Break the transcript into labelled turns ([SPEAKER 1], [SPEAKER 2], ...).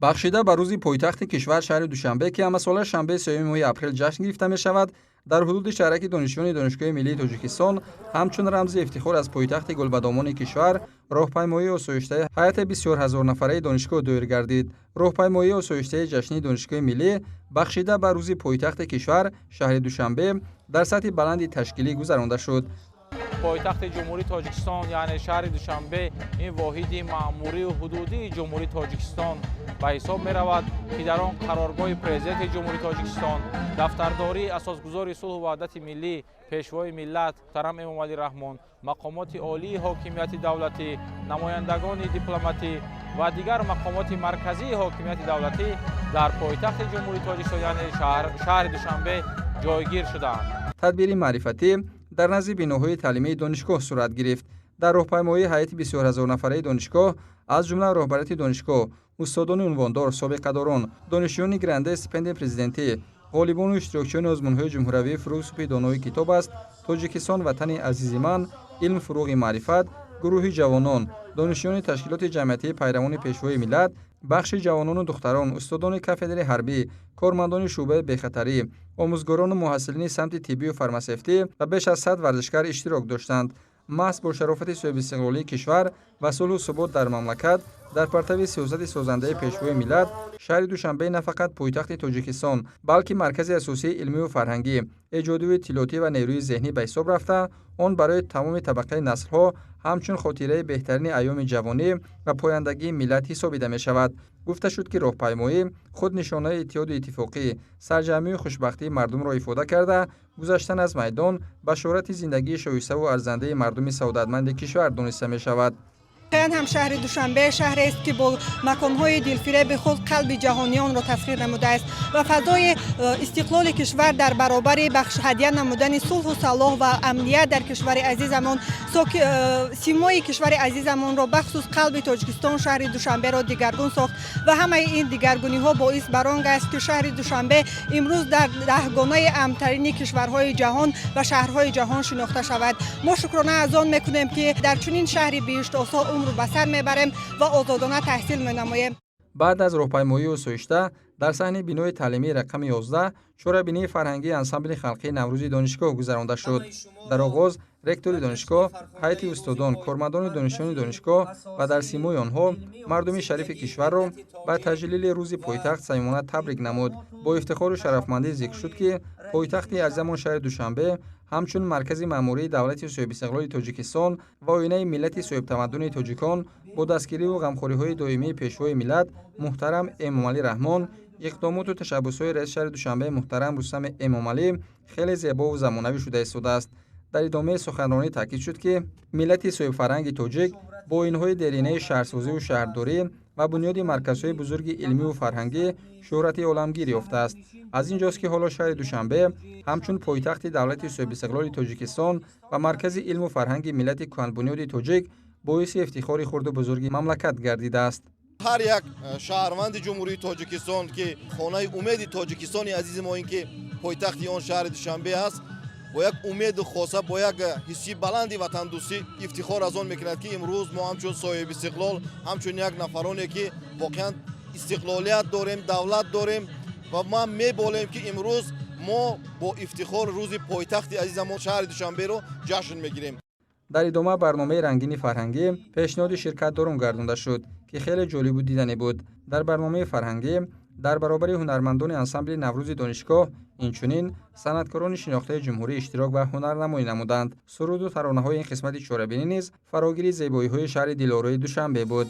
[SPEAKER 1] Бахшида ба рӯзи пойтахти кишвар, шаҳри Душанбе, ки ҳамасола шанбеи 3-юми моҳи апрел ҷашн гирифта мешавад, дар ҳудуди шаҳраки донишҷӯёни Донишгоҳи миллии Тоҷикистон ҳамчун рамзи ифтихор аз пойтахти гулбадомони кишвар роҳпаймоии осоиштаи ҳайати бисёрҳазорнафараи донишгоҳ доир гардид. Роҳпаймоии осоиштаи ҷашнии Донишгоҳи миллӣ, бахшида ба рӯзи пойтахти кишвар, шаҳри Душанбе, дар сатҳи баланди ташкилӣ гузаронда шуд.
[SPEAKER 2] Пойтахти Ҷумҳурии Тоҷикистон, яъне шаҳри Душанбе, ин воҳиди маъмурию ҳудудии Ҷумҳурии Тоҷикистон ба ҳисоб меравад, ки дар он қароргоҳи Президенти Ҷумҳурии Тоҷикистон, дафтардории асосгузори сулҳу ваҳдати миллӣ, Пешвои миллат муҳтарам Эмомалӣ Раҳмон, мақомоти олии ҳокимияти давлатӣ, намояндагони дипломатӣ ва дигар мақомоти марказии ҳокимияти давлатӣ дар пойтахти Ҷумҳурии Тоҷикистон, яъне шаҳри Душанбе, ҷойгир шудаанд.
[SPEAKER 1] Тадбири маърифатӣ дар назди биноҳои таълимии донишгоҳ сурат гирифт. Дар роҳпаймоии ҳайати бисёрҳазорнафараи донишгоҳ, аз ҷумла роҳбарияти донишгоҳ, устодони унвондор, собиқадорон, донишҷӯёни гирандаи стипендияи президентӣ, ғолибону иштирокчиёни озмунҳои ҷумҳуриявии «Фурӯғ субҳи донои китоб аст», «Тоҷикистон ватани азизи ман», «Илм фурӯғи маърифат», гурӯҳи ҷавонон, донишҷӯёни ташкилоти ҷамъиятии пайравони Пешвои миллат, бахши ҷавонону духтарон, устодони кафедраи ҳарбӣ, кормандони шӯъбаи бехатарӣ, омӯзгорону муҳассилини самти тиббию фармасевтӣ ва беш аз 100 варзишгар иштирок доштанд. Маҳз бо шарофати соҳибистиқлолии кишвар ва сулҳу субот дар мамлакат, дар партави сиёсати созандаи Пешвои миллат, шаҳри Душанбе на фақат пойтахти Тоҷикистон, балки маркази асосии илмию фарҳангӣ, эҷодиву иттилоотӣ ва нерӯи зеҳнӣ ба ҳисоб рафта, он барои тамоми табақаи наслҳо ҳамчун хотираи беҳтарини айёми ҷавонӣ ва пояндагии миллат ҳисобида мешавад. Гуфта шуд, ки роҳпаймоӣ худ нишонаи иттиҳоду иттифоқӣ, сарҷамъию хушбахтии мардумро ифода карда, гузаштан аз майдон башорати зиндагии шоиставу арзандаи мардуми саодатманди кишвар дониста мешавад.
[SPEAKER 3] Воқеан ҳам шаҳри Душанбе шаҳрест, ки бо маконҳои дилфиреби худ қалби ҷаҳониёнро тасхир намудааст ва фазои истиқлоли кишвар дар баробари ҳадя намудани сулҳу салоҳ ва амният дар кишвари азизамон симои кишвари азизамонро, бахусус қалби Тоҷикистон, шаҳри Душанберо дигаргун сохт ва ҳамаи ин дигаргуниҳо боис бар он аст, ки шаҳри Душанбе имрӯз дар даҳгонаи амнтарини кишварҳои ҷаҳон ва шаҳрҳои ҷаҳон шинохта шавад. Мо шукрона аз он мекунем, ки дар чунин шаҳри биҳиштосо умр ба сар мебарем ва озодона таҳсил менамоем.
[SPEAKER 1] Баъд аз роҳпаймоии осоишта дар саҳни бинои таълимии рақами 11 чорабинии фарҳангии ансамбли халқии Наврӯзи донишгоҳ гузаронда шуд. Дар оғоз ректори донишгоҳ, ҳайати устодон, кормандону донишҷӯёни донишгоҳ ва дар симои онҳо мардуми шарифи кишварро ба таҷлили рӯзи пойтахт самимона табрик намуд. Бо ифтихору шарафмандӣ зикр шуд, ки пойтахти азизамон, шаҳри Душанбе, ҳамчун маркази маъмурии давлати соҳибистиқлоли Тоҷикистон ва оинаи миллати соҳибтамаддуни тоҷикон, бо дастгириву ғамхориҳои доимии Пешвои миллат муҳтарам Эмомалӣ Раҳмон, иқдомоту ташаббусҳои раиси шаҳри Душанбе муҳтарам Рустами Эмомалӣ хеле зебову замонавӣ шуда истодааст. Дар идомаи суханронӣ таъкид шуд, ки миллати соҳибфарҳанги тоҷик бо оинҳои деринаи шаҳрсозиву шаҳрдорӣ ва бунёди марказҳои бузурги илмиву фарҳангӣ шӯҳрати оламгир ёфтааст. Аз ин ҷост, ки ҳоло шаҳри Душанбе ҳамчун пойтахти давлати соҳибистиқлоли Тоҷикистон ва маркази илму фарҳанги миллати кӯҳанбунёди тоҷик боиси ифтихори хурду бузурги мамлакат гардидааст.
[SPEAKER 4] Ҳар як шаҳрванди Ҷумҳурии Тоҷикистон, ки хонаи умеди Тоҷикистони азизи мо, ин ки пойтахти он шаҳри Душанбе аст, бо як умеду хоса, бо як ҳисси баланди ватандӯстӣ ифтихор аз он мекунад, ки имрӯз мо ҳамчун соҳибистиқлол, ҳамчун як нафароне, ки воқеан истиқлолият дорем, давлат дорем, ва ман меболем, ки имрӯз мо бо ифтихор рӯзи пойтахти азизамон, шаҳри Душанберо ҷашн мегирем.
[SPEAKER 1] Дар идома барномаи рангини фарҳангӣ пешниҳоди ширкатдорон гардонда шуд, ки хеле ҷолибу диданӣ буд. Дар барномаи фарҳангӣ дар баробари ҳунармандони ансамбли Наврӯзи донишгоҳ инчунин санъаткорони шинохтаи ҷумҳурӣ иштирок ва ҳунарнамоӣ намуданд. Суруду таронаҳои ин қисмати чорабинӣ низ фарогири зебоиҳои шаҳри дилорои Душанбе буд.